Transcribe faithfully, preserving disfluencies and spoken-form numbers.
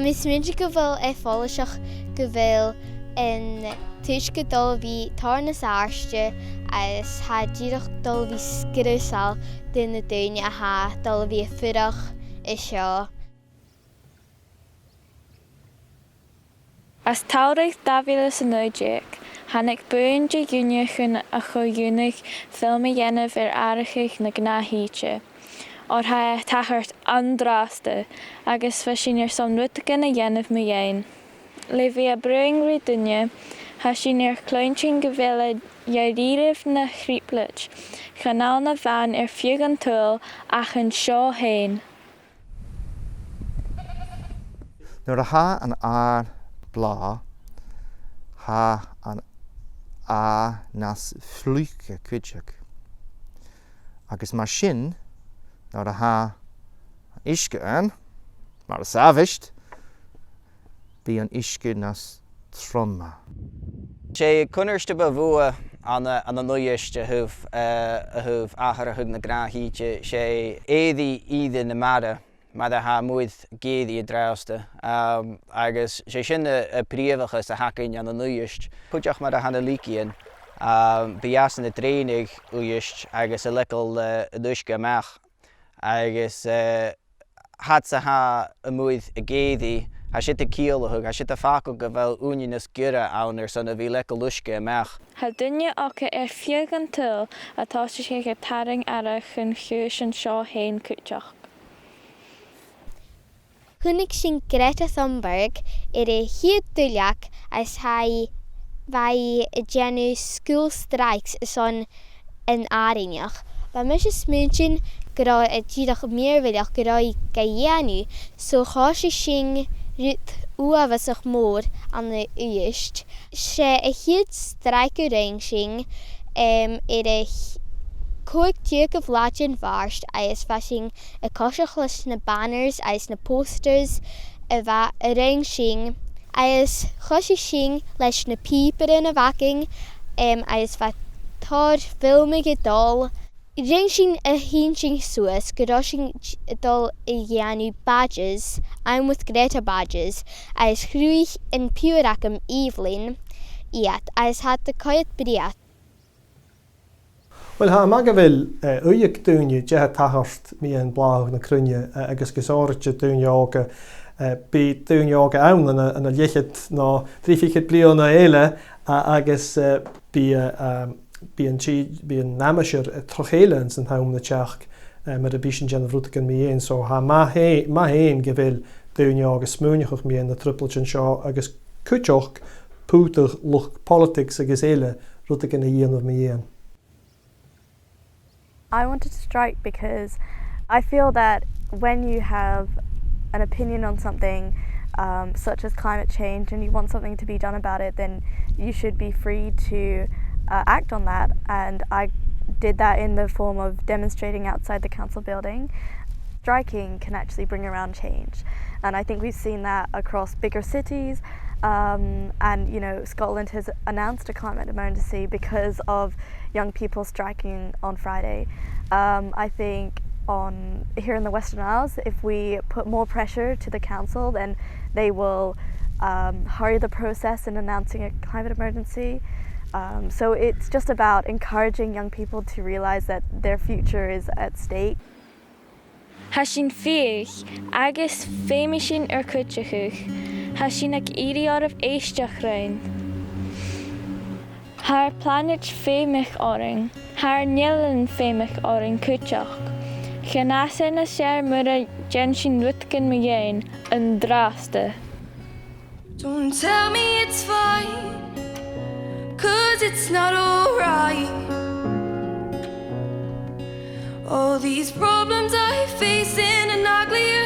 Tha mi a' smaointinn gu bheil e follaiseach gu bheil an t-uisge a' dol a bhith tòrr nas àirde agus tha e dìreach a' dol a bhith sgriosail do na daoine a tha a' dol a bhith a' fuireach an seo. As t-samhradh dà mhìle 's a naoi deug, thàinig buidheann de dhuine chun a' cho-dhùnaidh film a dhèanamh air atharrachadh na gnàth-shìde, oir tha e a' tachairt an-dràsta agus bha sinn airson rudeigin a dhèanamh mu dheidhinn. Le bhith a' bruidhinn ri daoine, tha sinn air cluinntinn gu bheil e dha-rìribh na thrioblaidean, chan ann a-mhàin air feadh an t-saoghail ach an seo fhèin. Nuair a tha an adhar blàth, tha an adhar nas fliuiche cuideachd. Agus mar sin, nuair a tha an t-uisge ann, mar as àbhaist, bidh an t-uisge nas truime. 'S e cunnart a bu mhotha ann an, ann an Uibhist a thaobh, eh, a thaobh atharrachadh na gnàth-shìde, 's e èirigh ìre na mara, mar a tha muir ag èirigh an-dràsta. Am, agus 's e sin a, a' phrìomhachas a th' againn ann an Uibhist. Cuideachd mar a tha na lìgean, am, bidh iadsan a' drèanadh Uibhist agus a' leigeil, eh, an uisge a-mach. Agus, eh, fhad 's a tha am muir ag èirigh, tha siud a' ciallachadh, tha siud a' fàgail gu bheil ùine nas giorra ann airson a bhith a' leigeil uisge a-mach. Tha daoine aca air feadh an t-saoghail a' tòiseachadh a' tarraing aire chun chùis an seo fhèin cuideachd. Chunnaic sinn Greta Thunberg air a' chiad duilleag agus tha i, bha i a' dèanamh school strikes airson an àrainneachd. Bha mise a' smaointinn gun robh e dìreach mìorbhaileach gun robh i ga dhèanamh, so thòisich sinn rud uabhasach mòr ann an Uibhist. 'S e a' chiad strike a rinn sinn, em, air a' ch-, còig-deug de Bhaile Mhàrt, agus bha sinn a' coiseachd leis na banners agus na posters a bha, a rinn sinn, agus choisich sinn leis na pìobairean a bh' againn, em, agus bha tòrr filmeadh a' dol. Rinn sinn a h-inntinn suas gun robh sinn a' dol a dhèanamh badges, I'm with Greta badges, agus chruthaich am piuthar agam, Evelyn, iad, agus tha iad a' coimhead brèagha. Uill, tha e math gu bheil, eh, uiread de dhaoine a' tachairt mu dheidhinn blàthachadh na cruinne, eh, agus gu sònraichte daoine òga, eh, bidh daoine òga ann ann an, ann an leth-cheud no trì fichead bliadhna eile, a-, agus, eh, bidh, eh, um, bidh an t-, bidh an aimsir, eh, troimh-a-chèile anns an t-àm ri teachd, eh, mura bi sinn a' dèanamh rudeigin mu dheidhinn. So tha e math fhè-, math fhèin gu bheil daoine òga a' smaoineachadh mu dheidhinn na trioblaidean seo agus cuideachd putadh luchd-poilitigs agus eile rudeigin a dhèanamh mu dheidhinn. I wanted to strike because I feel that when you have an opinion on something, um, such as climate change, and you want something to be done about it, then you should be free to, uh, act on that. And I did that in the form of demonstrating outside the council building. Striking can actually bring around change. And I think we've seen that across bigger cities. Um, and, you know, Scotland has announced a climate emergency because of young people striking on Friday. Um, I think on, here in the Western Isles, if we put more pressure to the council, then they will, um, hurry the process in announcing a climate emergency. Um, so it's just about encouraging young people to realise that their future is at stake. Tha sinn fiadhaich agus feumaidh sinn ur cuideachadh. Tha sinn ag iarraidh oirbh èisteachd rinn. Tha ar planaid feumach oirnn. Tha ar n-eilean feumach oirnn cuideachd. Chan fhàs e nas fheàrr mura dèan sinn rudeigin mu dheidhinn an-dràsta. Don't tell me it's fine, 'cause it's not alright. All these problems I face in an ugly